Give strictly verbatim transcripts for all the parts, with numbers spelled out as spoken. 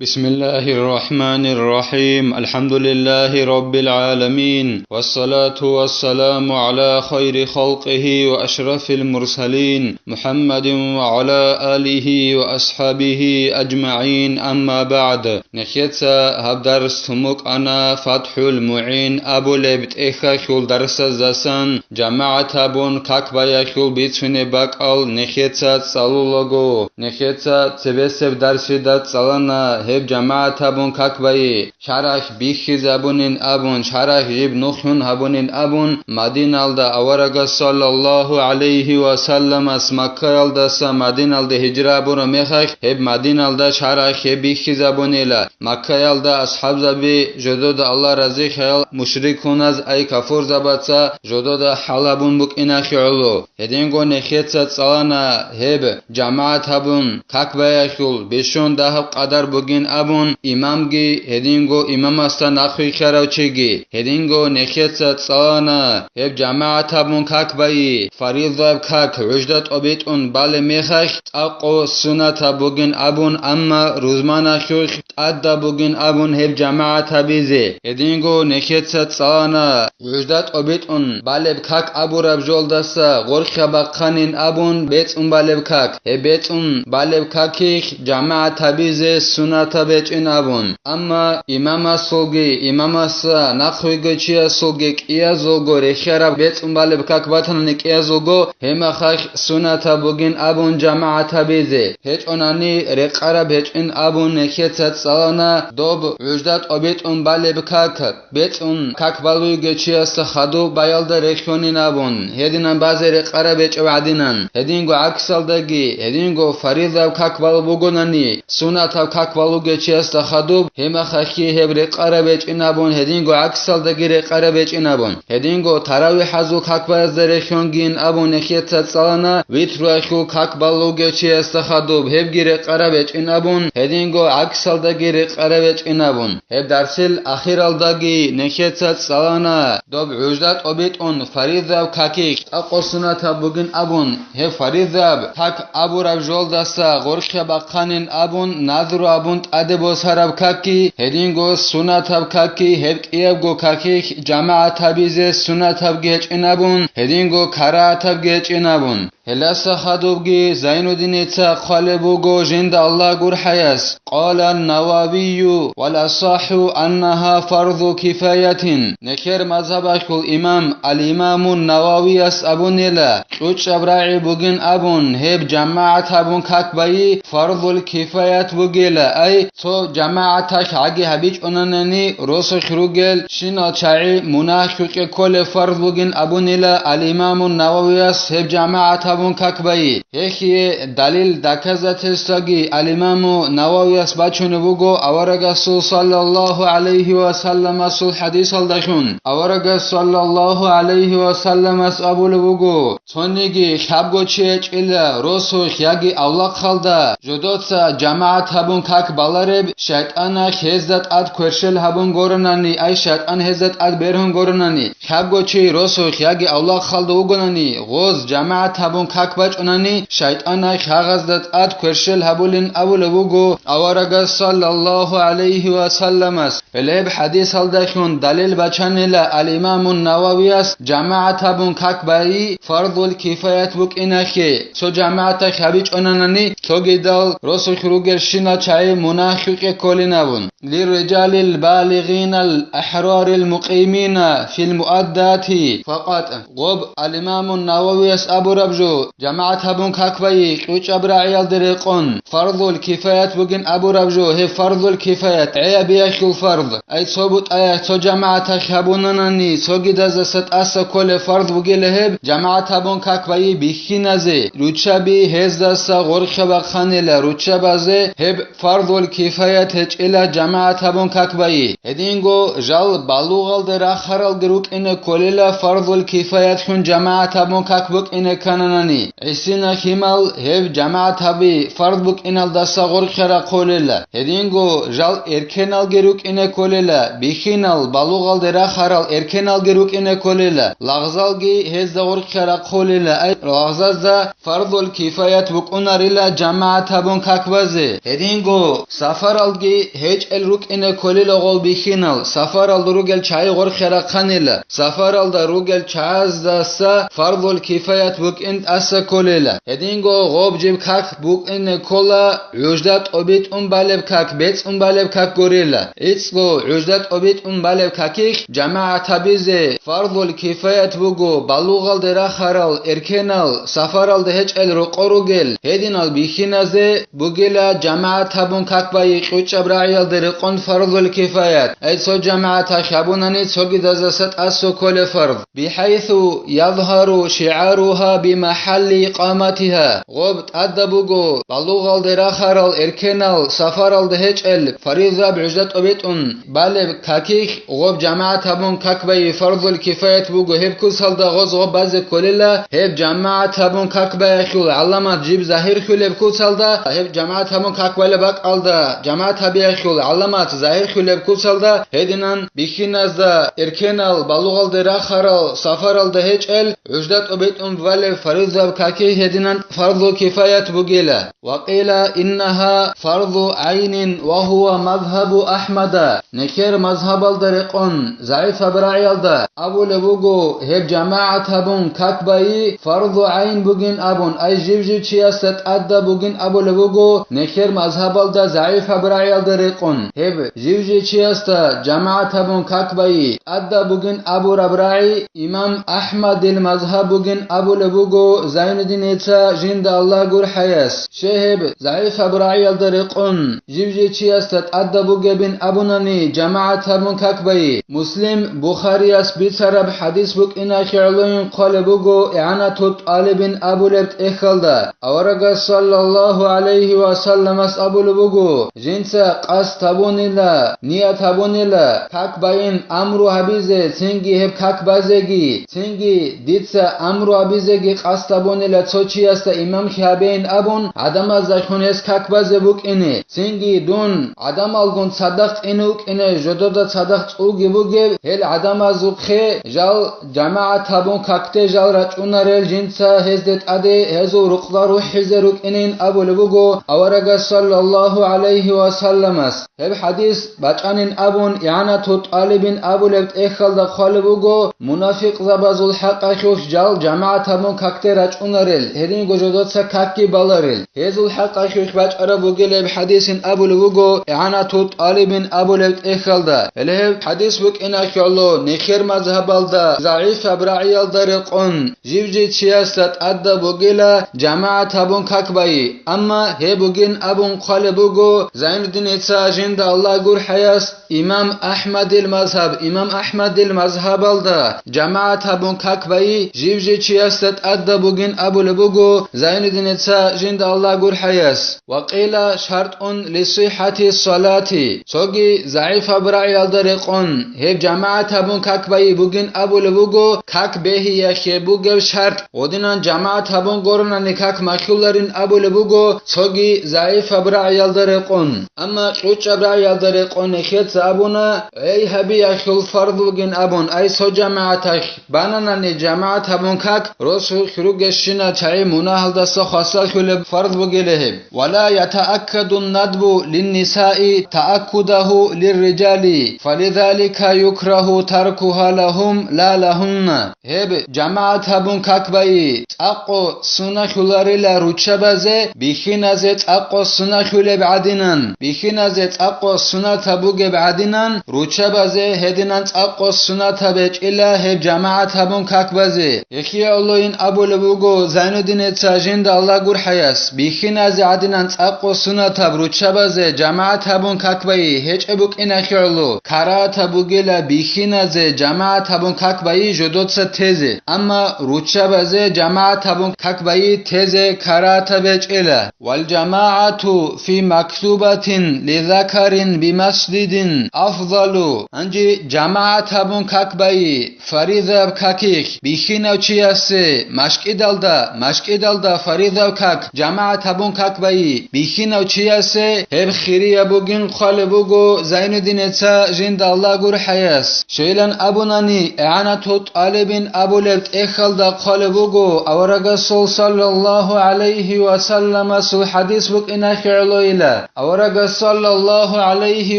بسم الله الرحمن الرحيم. الحمد لله رب العالمين. والصلاة والسلام على خير خلقه وأشرف المرسلين محمد وعلى آله وأصحابه أجمعين. أما بعد. Нехеца гьаб дарс тумукъана ФатхӀул МугӀин абулеб тӀехьалъул дарсаздасан, жамагӀат гьабун как баялъул бицунеб бакӀал нехеца цӀалулаго, нехеца цебесеб дарсида цӀалана гьеб жамагӀат гьабун как байи, шаргӀалъ бихьизабунин абун, шаргӀалъ жиб нухлъун гьабунин абун, Мадиналда аварагас саллаллагьу гӀалайгьи ва салламас Маккаялдаса Мадиналде гьижра гьабураб мехалъ, гьеб Мадиналда шаргӀалъ гьеб бихьизабунила. Маккаялда асхӀабзаби жодода Аллагь разихъаял мушрикуназ ай кафурзабаца жодода хӀалабун букӀиналъе гӀоло. Гьединго нехеца цӀалана гьеб жамагӀат гьабун как баялъул бищун дагьаб къадар бугин абун имамги, гьединго имамасда нахъвихьарав чиги. Гьединго нехеца цӀалана гьеб жамагӀат гьабун как байи, фаризаяб как, гӀужда тӀобитӀун балеб мехалъ, цӀакъго сунатаб бугин абун, амма рузманалъулъ тӀадаб бугин абун гьеб жамагӀат гьабизе. Гьединго нехеца цӀалана гӀужда тӀобитӀун балеб как абураб жолдаса гъоркьа бахъанин абун бецӀун балеб как. Гьеб бецӀун балеб какихъ жамагӀат гьабизе сунатаб гьечӀин абун. Амма имамасулги, имамасда нахъвиго чиясулги кӀиязулго рехиараб бецӀун балеб как батани кӀиязулго, гьеб мехалъ сунатаб бугин абун жамагӀат гьабизе. ГьечӀонани рекъараб гьечӀин абун нехеца цӀалана доб гӀужда тӀобитӀун балеб как. БецӀун как балуйги чиясда хадуб баялда рехьонин абун, гьединан базе рекъараб гьечӀев гӀадинан, гьединго гӀаксалдаги, гьединго фаризаб как балу бугонани, сунатаб как балуге чиясда хадуб, гьеб мехалъги гьеб рекъараб гьечӀин абун, гьединго гӀаксалдаги рекъараб гьечӀин абун, гьединго таравихӀазул как баязда рехьонгин абун нехеца цӀалана, витруялъул как балуге чиясда хадуб, гьебги рекъараб гьечӀин абун, гьединго гӀаксалдаги рекъараб гьечӀин абун. Гьеб дарсил ахиралдаги нехеца цӀалана доб гӀужда тӀобитӀун фаризаб какихъ, цӀакъго сунатаб бугин абун, гьеб фаризаб как абураб жолдаса гъоркьа бахъанин абун, назру абун тӀаде босараб какги, гьединго сунатаб какги, гьеб кӀиябго какихъ жамагӀат гьабизе сунатабги гьечӀин абун, гьединго карагьатабги гьечӀин абун. Гьелдаса хадубги Зайнуддиница хъвалеб буго жинда Аллагь гурхӀаяс: «Къала Нававию, вал асахӀу аннагьа фарзу кифаятин». Нехер мазгьабалъул имам ал-Имамун Нававияс абунила, кьучӀаб рагӀи бугин абун, гьеб жамагӀат гьабун как байи фарзул кифаят бугила, ай, цо жамагӀаталъ гӀаги гьабичӀонанани, росулъ ругел щинал чагӀи мунагьлъукье кколеб фарз бугин абунила ал-Имамун Нававияс гьеб жамагӀат гьабун как байи. Гьелъие далил, доказательствоги ал-Имаму Нававияс бачунеб буго аварагасул саллаллагьу гӀалайгьи ва салламасул хӀадисалдалъун. Аварагас саллаллагьу гӀалайгьи ва салламас абулеб буго: Цониги лъабго чи гьечӀила росулъ яги авлахъалда жодоца жамагӀат гьабун как балареб, шайтӀаналъ гьезда тӀад кверщел гьабун горанани, ай шайтӀан гьезда тӀад бергьун горанани, лъабго чи росулъ яги авлахъалда вугонани, гъоз жамагӀат гьабун как бачӀунани, шайтӀаналъ гьагъазда тӀад кверщел гьабулин абулеб буго аварагас саллаллагьу гӀалайгьи ва салламас. Гьелеб хӀадисалдалъун далил бачанила ал-Имамун Нававияс жамагӀат гьабун как байи фарзул кифаят букӀиналъе, цо жамагӀаталъ гьабичӀонанани, цогидал росулъ ругелщинал чагӀи мунагьлъукье кколин абун. Лирриджалил балигъинал ахӀрарил мукъимина фил муаддати факъат. Гъоб ал-Имамун Нававияс абураб жо, жамагӀат гьабун как байи кьучӀаб рагӀиялде рекъон, фарзул кифаят бугин абураб жо, гьеб фарзул кифаят, гӀей абиялъул фарз. Ай цо бутӀаялъ цо жамагӀаталъ гьабунанани, цогидазаса тӀаса кколеб фарз бугила гьеб, жамагӀат гьабун как байи бихьиназе, руччаби гьездаса гъоркьа бахъанила, руччабазе гьеб фарзул кифаят гьечӀила жамагӀат гьабун как байи. Гьединго жал балугъалде рахаралги рукӀине кколила фарзул кифаятлъун жамагӀат гьабун как букӀине ккананани, гӀисина лъимал гьеб жамагӀат гьаби фарз букӀиналдаса гъоркьа рахъулила. Гьединго жал эркеналги рукӀине кколела, бихьинал, балугъалде рахарал эркеналги рукӀине кколела, лагъзалги гьезда гъоркьа рахъулела, ай лагъзазда фарзул кифаят букӀунарила жамагӀат гьабун как базе. Гьединго сафаралги гьечӀел рукӀине кколела гъол бихьинал, сафаралда ругел чагӀи гъоркьа рахъанила, сафаралда ругел чагӀаздаса фарзул кифаят букӀин тӀаса кколела. Гьединго гъоб жиб как букӀине ккола, гӀужда тӀобитӀун балеб как, бецӀун балеб как гурила. ГӀицӀго гӀужда тӀобитӀун балеб какихь жамагӀат гьабизе фарзул кифаят буго, балугъалде рахарал эркенал, сафаралда гьечӀел рокъор ругел гьединал бихьиназе бугила жамагӀат гьабун как байи кьучӀаб рагӀиялда рекъон фарзул кифаят. Ай цо жамагӀатахь гьабунани цогидазаса тӀаса кколеб фарз. БихӀайсу язгьару шигӀаругьа бимахӀалли икъаматигьа. Гъоб тӀадаб буго, балугъалде рахарал эркенал, сафаралда гьечӀел, фаризаб гӀужда тӀобитӀун балеб какихь гъоб жамагӀат гьабун как байи фарзул кифаят буго, гьеб куцалда гъоз гъоб базе кколела, гьеб жамагӀат гьабун как баяхьул гӀаламат жиб загьирхьулеб куцалда, гьеб жамагӀат гьабун как балеб бакӀалда жамагӀат гьабияхьул гӀаламат загьирхьулеб куцалда, гьединан бихьиназда эркенал, балугъалде рахарал, сафаралда гьечӀел, гӀужда тӀобитӀун балеб фаризаб какихь гьединан фарзу кифаят бугила. Ва къила иннагьа фарзу гӀайнин ва гьува мазгьабу АхӀмада. Нехер мазгьабалда рекъон, загӀипаб рагӀиялда абулеб буго, гьеб жамагӀат гьабун как байи фарзу гӀайн бугин абун, ай жив-жив чиясда тӀадаб бугин абулеб буго, нехер мазгьабалда загӀипаб рагӀиялда рекъон. Гьеб жив-жив чиясда жамагӀат гьабун как байи тӀадаб бугин абураб рагӀи имам АхӀмадил мазгьаб бугин абулеб буго Зайнуддиница, жинда Аллагь гурхӀаяс. Щай гьеб загӀипаб рагӀиялда рекъон, жив-жив чиясда тӀадаб бугебин абунани, жамагӀат гьабун как байи. Муслим, Бухарияс бицараб хӀадис букӀиналъе гӀолойин хъвалеб буго ИгӀанату ТӀалибин абулеб тӀехьалда, аварагас саллаллагьу гӀалайгьи ва салламас абулеб буго, жинца къасд гьабунила, ният гьабунила, как байин амру гьабизе, цинги гьеб как базеги, цинги дица амру гьабизеги къасд гьабунила цо чиясда имамлъи гьабейин абун, гӀадамаздехун гьес как базе букӀине, цинги дун гӀадамалгун цадахъ цӀине вукӀине, жодода цадахъ цӀуги бугеб, гьел гӀадамазухъе жал жамагӀат гьабун какде жал рачӀунарел, жинца гьезде тӀаде гьезул рукъзал рухӀизе рукӀинин абулеб буго аварагас саллаллагьу гӀалайгьи ва салламас. Гьеб хӀадис бачӀанин абун, ИгӀанату ТӀалибин абулеб тӀехьалда хъвалеб буго, мунафикъзабазул хӀакъалъулъ жал жамагӀат гьабун какде рачӀунарел, гьединго жодоца какги баларел. Гьезул хӀакъалъулъ бачӀараб бугилеб хӀадисин абулеб буго, ИгӀанату ТӀалибин абулеб тӀехьалда. Гьеле гьеб хӀадис букӀиналъе гӀоло нехер мазгьабалда загӀипаб рагӀиялда рекъон, жив-жив чиясда тӀадаб бугила жамагӀат гьабун как байи, амма гьеб бугин абун хъвалеб буго Зайнуддиница, жинда Аллагь гурхӀаяс, имам АхӀмадил мазгьаб, имам АхӀмадил мазгьабалда жамагӀат гьабун как байи жив-жив чиясда тӀадаб бугин абулеб буго Зайнуддиница, жинда Аллагь гурхӀаяс. Ва къила шартӀун лисихӀати салати, цоги загӀипаб рагӀиялда рекъон, гьеб жамагӀат гьабун как байи бугин абулеб буго, как бегьиялъе бугеб шартӀ, гъодинан жамагӀат гьабун гуронани как малъуларин абулеб буго, цоги загӀипаб рагӀиялда рекъон. Амма кьучӀаб рагӀиялда рекъон нехеца абуна, гӀей гьабиялъул фарз бугин абун, ай цо жамагӀаталъ бананани жамагӀат гьабун как, росулъ ругелщинал чагӀи мунагьалдаса хвасарлъулеб фарз бугила гьеб. Ва ла ятааккаду надбу линнисаи тааккудагьу лирриджали, фализалика юкрагьу таркугьа лагьум ла лагьунна. Гьеб жамагӀат гьабун как байи, цӀакъго суннахьуларила руччабазе бихьиназе цӀакъго суннахьулеб гӀадинан, бихьиназе цӀакъго суннатаб бугеб гӀадинан, руччабазе гьединан цӀакъго суннатаб гьечӀила гьеб жамагӀат гьабун как базе. Гьелъие гӀолойин абулеб буго Зайнуддиница, жинда Аллагь гурхӀаяс, бихьиназе гӀадинан цӀакъго суннатаб руччабазе жамагӀат гьабун как байи гьечӀеб букӀиналъе гӀоло, карагьатаб бугила бихьиназе жамагӀат гьабун как байи жодоца тезе, амма руччабазе жамагӀат гьабун как байи тезе карагьатаб гьечӀила. Вал жамагӀату фи мактубатин ли закарин бимасжидин афзалу. Гьанже жамагӀат гьабун как байи, фаризаб какихь, бихьинав чиясе, машкӀидалда, машкӀидалда фаризаб как, жамагӀат гьабун как байи, бихьинав чиясе гьеб хирияб бугин хъвалеб буго Зайнуддиница жинда Аллагь гурхӀаяс, щайилан абунани, ИгӀанату ТӀалибин абулеб тӀехьалда хъвалеб буго, аварагасул саллаллагьу гӀалайгьи ва салламасул хӀадис букӀиналъе гӀолойила. Аварагас саллаллагьу гӀалайгьи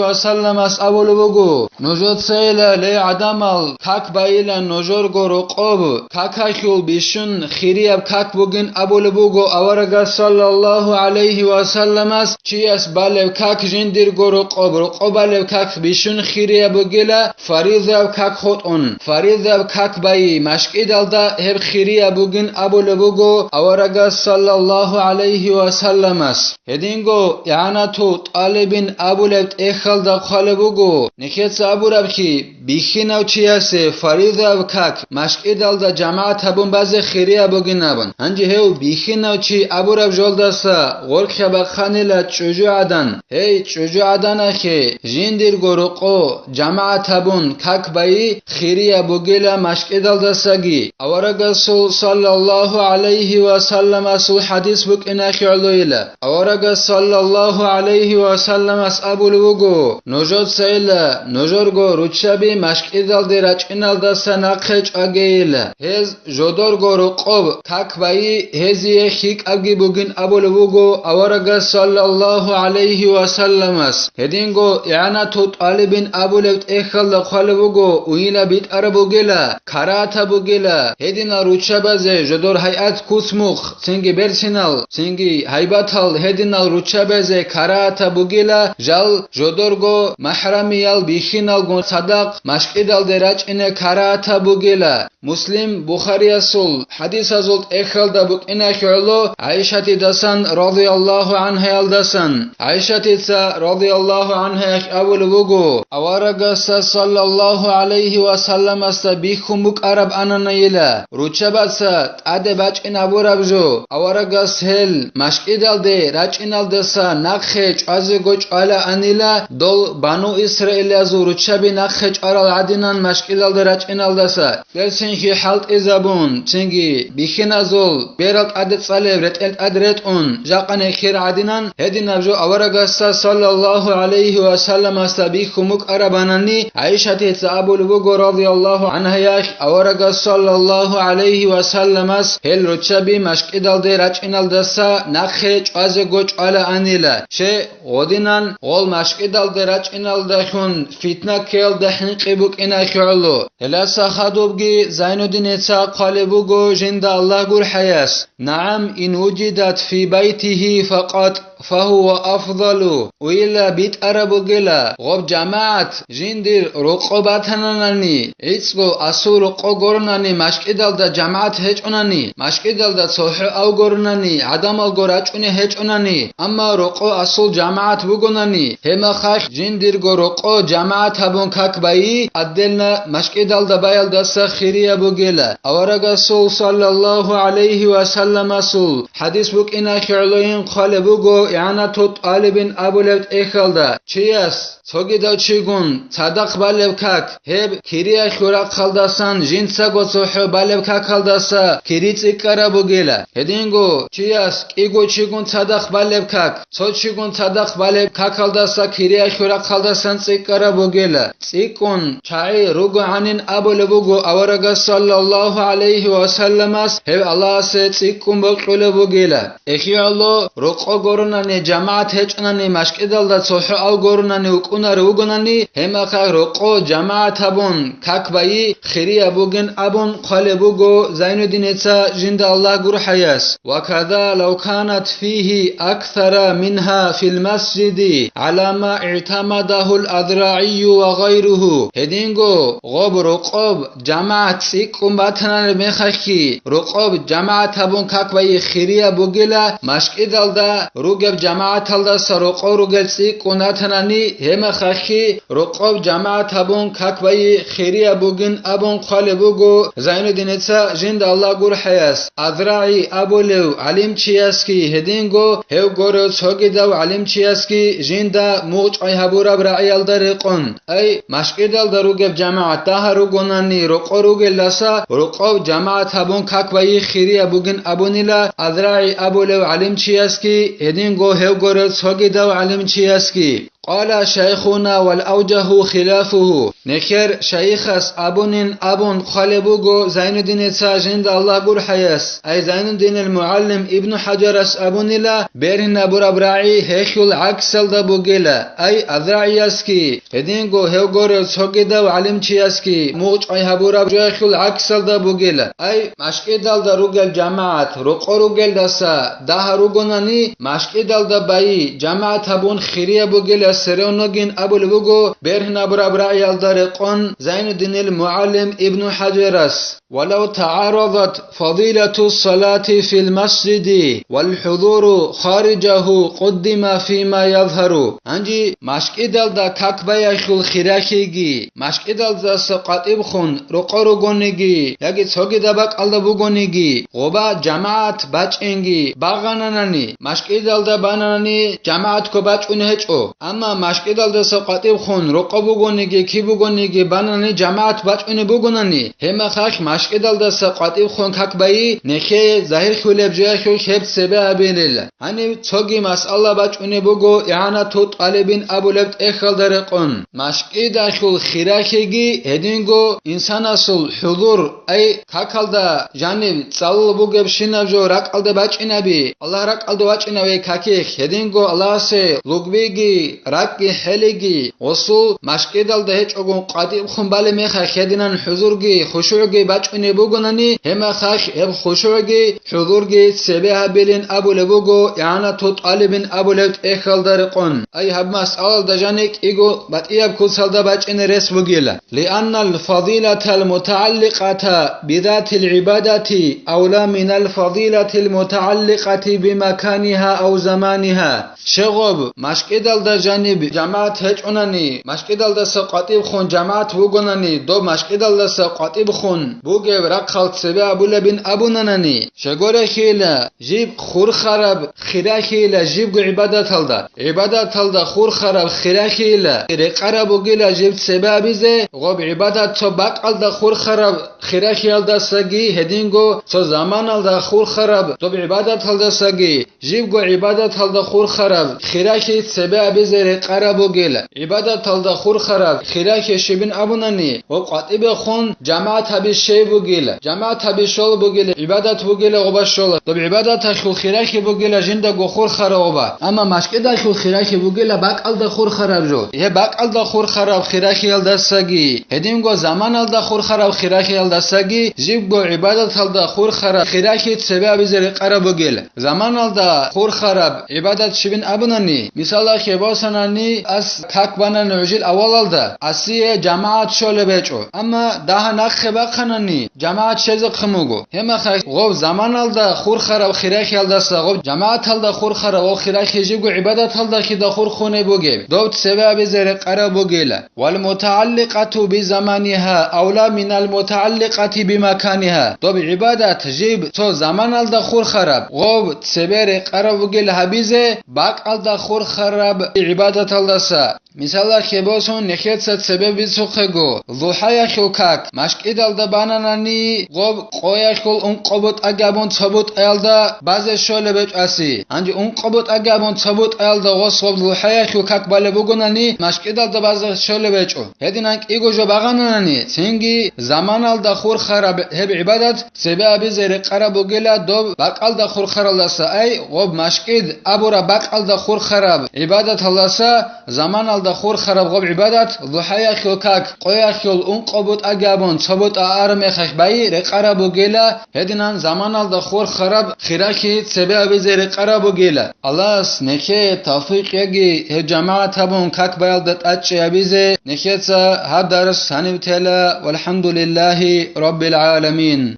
ва салламас абулеб буго: «Нужецайила, ле гӀадамал, как байила нужерго рокъоб, какалъул бищун хирияб как бугин», абулеб буго аварагас саллаллагьу гӀалайгьи ва салламас, чияс балеб как жиндирго рокъоб, рокъоб балеб как бищун хирияб бугила, фаризаяб как хутӀун, фаризаяб как байи, машкӀидалда гьеб хирияб бугин абулеб буго аварагас саллаллагьу гӀалайгьи ва салламас. Гьединго ИгӀанату ТӀалибин абулеб тӀехьалда хъвалеб буго, нехеца абурабхъи, бихьинав чиясе фаризаяб как машкӀидалда жамагӀат гьабун базе хирияб бугин абун. Гьанже гьев бихьинав чи абураб жолдаса гъоркьа бахъанила чӀужугӀадан: «Гьей, чӀужугӀаданахъе, жиндирго рокъо жамагӀат гьабун как байи, хирияб бугила машкӀидалдасаги». Аварагасул саллаллагьу гӀалайгьи ва салламасул хӀадис букӀиналъе гӀолойила. Аварагас саллаллагьу гӀалайгьи ва салламас абулеб буго: «Нужецайила, нужерго руччаби машкӀидалде рачӀиналдаса нахъе чӀвагейила. Гьез жодорго рокъоб как байи, гьезие хьикӀабги бугин», абулеб буго аварагас саллаллагьу гӀалайгьи ва салламас. Гьединго ИгӀанату ТӀалибин абулеб тӀехьалда хъвалеб буго, уйила битӀараб бугила, карагьатаб бугила, гьединал руччабазе жодор гьайат, куцмухъ, цинги берцинал, цинги гьайбатал гьединал руччабазе карагьатаб бугила, жал жодорго махӀрамиял бихьиналгун цадахъ машкӀидалде рачӀине карагьатаб бугила. Муслим, Бухариясул хӀадисазул тӀехьалда букӀиналъе гӀоло ГӀайшатидасан радияллагьу гӀанхӀаялдасан. ГӀайшатица радияллагьу гӀанхӀаялъ абулеб буго, аварагасда саллаллагьу гӀалайгьи ва салламасда бихьун букӀараб ананайила, руччабаца тӀаде бачӀин абураб жо, аварагас гьел машкӀидалде рачӀиналдаса нахъе чӀвазего чӀвалаанила, дол бану Исраилазул руччаби нахъе чӀварал гӀадинан машкӀидалде рачӀиналдаса. Берцинхьи хӀалтӀизабун, цинги бихьиназул берал тӀаде цӀалеб ретӀел тӀад ретӀун, жакъа нехер гӀадинан, гьединаб жо аварагасда саллаллагьу гӀалайгьи ва салламасда бихьун букӀарабанани, ГӀайшатица абулеб буго радияллагьу гӀанхӀаялъ, аварагас саллаллагьу гӀалайгьи ва салламас гьел руччаби машкӀидалде рачӀиналдаса нахъе чӀвазего чӀвалаанила. Че, гъодинан гъол машкӀидалде рачӀиналдалъун фитна ккеялда хӀинкъи букӀиналъе гӀоло. Гьеласа хадубги Зайнуддиница хъвалеб буго жинда Аллагь гурхӀаяс: «НагӀам, ин вужидат фи байтигьи факъат, фагьува афзалу». Уйила битӀараб бугила, гъоб жамагӀат жиндир рокъо батананани, гӀицӀго асул рокъо горнани, машкӀидалда жамагӀат гьечӀонани, машкӀидалда цохӀо ав горнани, гӀадамалго рачӀуне гьечӀонани, амма рокъо асул жамагӀат бугонани, гьебмахалъ жиндирго рокъо жамагӀат гьабун как байи, отдельно машкӀидалда баялдаса хирияб бугила. Аварагасул саллаллагьу гӀалайгьи ва салламасул хӀадис букӀиналъе гӀолойин хъвалеб буго ИгӀанату ТӀалибин абулеб тӀехьалда: чияс цогидав чигун цадахъ балеб как, гьеб кириялъул рахъалдасан жинцаго цохӀо балеб какалдаса кири цӀикӀкӀараб бугила. Гьединго чияс кӀиго чигун цадахъ балеб как, цо чигун цадахъ балеб какалдаса кириялъул рахъалдасан цӀикӀкӀараб бугила. ЦӀикӀкӀун чагӀи ругогӀанин абулеб буго аварагас саллаллагьу гӀалайгьи ва салламас, гьев Аллагьасе цӀикӀкӀун бокьулеб бугила. Эхиялъо рокъо горунани жамагӀат гьечӀунани, машкӀидалда цохӀо ав горунани вукӀунарев вугонани, гьебмахъа рокъо жамагӀат гьабун как байи хирияб бугин абун хъвалеб буго Зайнуддиница жинда Аллагь гурхӀаяс. Ва када лав канат фигьи аксара мингьа фил масжиди гӀала ма игӀтамадагьул АзрагӀийю ва гъайругьу. Гьединго гъоб рокъоб жамагӀат цӀикӀкӀун батанани мехалъги, рокъоб жамагӀат гьабун как байи хирияб бугила, машкӀидалда ругеб жамагӀаталдаса рокъо ругел цӀикӀкӀун ратанани, гьемахалъги рокъоб жамагӀат гьабун как байи хирияб бугин абун хъвалеб буго Зайнуддиница жинда Аллагь гурхӀаяс. АзрагӀи абулев гӀалимчиясги, гьединго гьев горев цогидав гӀалимчиясги жинда мугъчӀвай гьабураб рагӀиялда рекъон. Ай, машкӀидалда ругеб жамагӀат дагьа ругонани рокъо ругелдаса, рокъов жамагӀат гьабун как байи хирияб бугин абунила АзрагӀи абулев гӀалимчиясги, гьединго гьев горев цогидав гӀалимчиясги. Къала шайхуна вал авжагьу хилафугьу. Нехер шайихас абунин абун хъвалеб буго Зайнуддиница жинда Аллагь гурхӀаяс, ай Зайнуддинил мугӀаллим Ибну ХӀажарас абунила, бергьинабураб рагӀи гьелъул гӀаксалда бугила, ай АзрагӀиясги, гьединго гьев гурев цогидав гӀалимчиясги мугъчӀвай гьабураб жоялъул гӀаксалда бугила, ай машкӀидалда ругел жамагӀат рокъо ругелдаса дагьа ругонани, машкӀидалда байи жамагӀат гьабун хирияб бугила, сверуногин абулеб буго бергьинабураб рагӀиялда рекъон Зайнуддинил мугӀаллим Ибну ХӀажарас. Валав тагӀарадат фадилату салати фил масжиди вал хӀузуру хариджагьу къуддима фима язгьару. Гьанже машкӀидалда как баялъул хиралъиги, машкӀидалдаса къватӀибхун рокъо ругониги яги цогидаб бакӀалда бугониги, гъоба жамагӀат бачӀинги багъананани, машкӀидалда бананани жамагӀатго бачӀунеб гьечӀо. Амма машкӀидалдаса къватӀибхун рокъо бугониги киб бугониги банани жамагӀат бачӀунеб бугонани, гьеб мехалъ машкӀидалдаса къватӀибхун как байи нехее загьирлъулеб жоялъул гьеб цебе гьабилила. Гьаниб цоги масъала бачӀунеб буго игӀанату тӀалибин абулеб тӀехьалда рекъон. МашкӀидалъул хиралъиги гьединго инсанасул хӀузур, ай какалда жаниб цӀалул бугебщинаб жо ракӀалда бачӀинаби, Аллагь ракӀалда вачӀинаве какихь, гьединго Аллагьасе лугбиги, ракӀги, хӀелиги, гъосул машкӀидалда гьечӀогун къватӀибхун балеб мехалъ гьединан хӀузурги хушугӀги бачӀунеб бугонани, гьеб мехалъ гьеб хушугӀги хӀузурги цебе гьабилин абулеб буго игӀанату тӀалибин абулеб тӀехьалда рекъон. Ай гьаб масъалалда жани кӀиго батӀияб куцалда бачӀине рес бугила. Лианнал фадилатал мутагӀалликъата бидатил гӀибадати авла минал фадилатил мутагӀалликъати бимаканиха ав заманиха. Щегъоб, машкӀидалда жаниб жамагӀат гьечӀунани, машкӀидалдаса къватӀибхун жамагӀат вугонани, доб машкӀидалдаса къватӀибхун бугеб рахъал цебе абулебин абунанани, щегорехьила жиб хурхараб хирахьила жибго гӀибадаталда, гӀибадаталда хурхараб хирахьила рекъараб бугила жиб цебе абизе, гъоб гӀибадат цо бакӀалда хурхараб хирахьиялдасаги гьединго цо заманалда хурхараб доб гӀибадаталдасаги, жибго гӀибадаталда хурхараб хирахьи цебе абизе рекъараб бугила. ГӀибадаталда хурхараб хирахьи щибин абунани, ва къватӀибехун жамагӀат гьаби щей бугила. ЖамагӀат гьаби щола бугила, гӀибадат бугила гъоба щола. Доб гӀибадаталъул хирахьи бугила жиндаго хурхараб гъоба. Амма машкӀидалъул хирахьи бугила бакӀалда хурхараб жо. Гьеб бакӀалда хурхараб хирахьиялдасаги, гьединго заманалда хурхараб хирахьиялдасаги, жибго гӀибадаталда хурхараб хирахьи цебе абизе рекъараб бугила. Заманалда хурхараб гӀибадат щибин абунани, мисалалъе босанани, ас как банани гӀужил авалалда, асие жамагӀат щолеб гьечӀо. Амма дагьа нахъе бахъанани, жамагӀат щезехъин буго. Гьеб мехалъ гъоб заманалда хурхараб хирахьиялдаса гъоб жамагӀаталда хурхараб ва хирахьи жибго гӀибадаталдалъидал хурхунеб бугеб, доб цебе абизе рекъараб бугила. ВалмутагӀалликъату бизаманиха авла минал мутагӀалликъати бимаканиха. Доб гӀибадат жиб цо заманалда хурхараб, гъоб цебе рекъараб бугел гьабизе бакӀалда хурхараб гӀибадаталдаса. Мисалалъе босун, нехеца цебе бицухъего, лухӀаялъул как машкӀидалда бананани, гъоб къоялъул ункъо бутӀаги абун цо бутӀаялда базе щолеб гьечӀо аси. Гьанже ункъо бутӀаги абун цо бутӀаялда гъос гъоб лухӀаялъул как балеб бугонани, машкӀидалда базе щолеб гьечӀо. Гьединан кӀиго жо багъананани, цинги заманалда хурхараб гьеб гӀибадат цебе абизе рекъараб бугила доб бакӀалда хурхаралдаса, ай, гъоб машкӀид абураб бакӀалда хурхараб гӀибадаталдаса, заманалда хурхараб гъоб гӀибадат, лухӀаялъул как, къоялъул ункъо бутӀаги абун цо бутӀа араб мехалъ байи рекъараб бугила, гьединан заманалда хурхараб хирахьи цебе абизе рекъараб бугила. Аллагьас нехее тавфикъ яги гьеб жамагӀат гьабун как баялда тӀадчӀей гьабизе. Нехеца гьаб дарс гьанив тела. ВалхӀамдулиллагьи раббил гӀаламин.